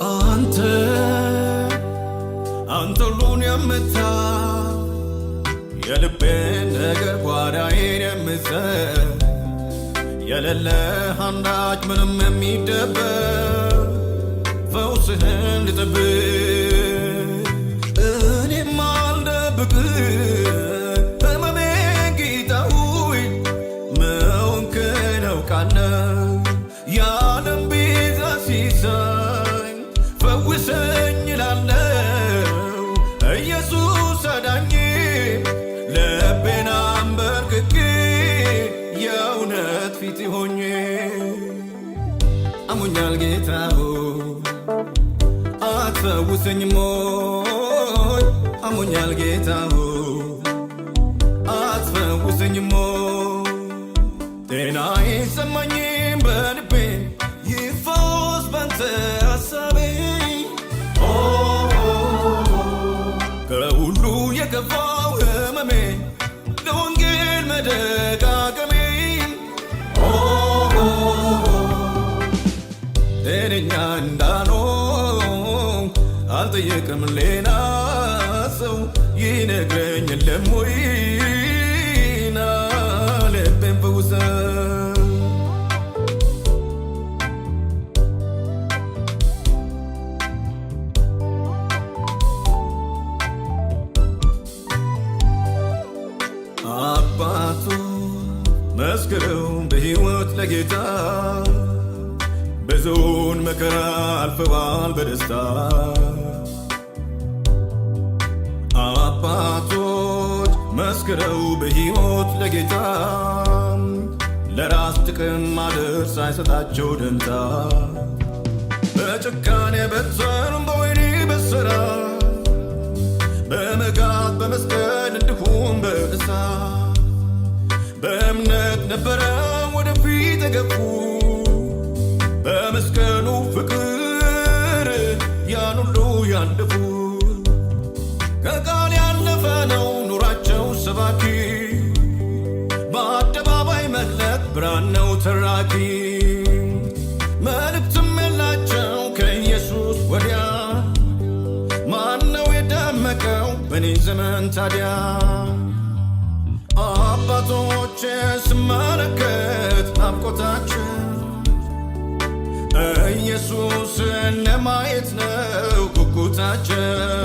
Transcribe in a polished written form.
አንተ፣ አንተ ሁሉን የምታ የልቤን ነገር ጓዳዬን የምትዘ የሌለ አንዳች ምንም የሚደበቅ ፈውስህን ልጠብቅ እኔም አልደብቅ ህመሜን ጌታ ሆይ መሆንክን አውቃለሁ። የዓለም ቤዛ ሲሳኝ ፈውሰኝ እላለሁ። ኢየሱስ አዳኜ ልቤን አንበርክኬ የእውነት ፊት ሆኜ አሞኛል ጌታ ሆይ አትፈውሰኝም ወይ? አሞኛል ጌታ ሆይ አትፈውሰኝም ወይ? ጤና አይሰማኝም በልቤ ይፈወስ ባንተ ሐሳቤ። ኦ ከሁሉ የከፋው ህመሜ ለወንጌል መደጋገሜ። ኦ ጤነኛ እንዳልሆን አልጠየቅም ሌላ ሰው ይነግረኝ የለም ወይ? ና ልቤን ፈውሰው። አባቱ መስክረው በሕይወት ለጌታ ብዙውን መከራ አልፈዋል በደስታ። አባቶች መስክረው በሕይወት ለጌታ ለራስ ጥቅም ማደር ሳይሰጣቸው ደንታ በጭካኔ በትር በወህኒ በስራ በመጋዝ በመስቀል እንዲሁም በእሳት በእምነት ነበረ ወደፊት የገፉ በመስቀሉ ፍቅር ያን ሁሉ ያለፉ። ከቃል ያለፈ ነው ኑራቸው ሰባኪ በአደባባይ መግለጥ ብርሃን ነው ተራኪ። መልእክትም የላቸው ከኢየሱስ ወዲያ ማነው የደመቀው በእኔ ዘመን ታዲያ? አባቶቼ ስመለከት ናፍቆታቸው ኢየሱስን ለማየት ነው ጉጉታቸው።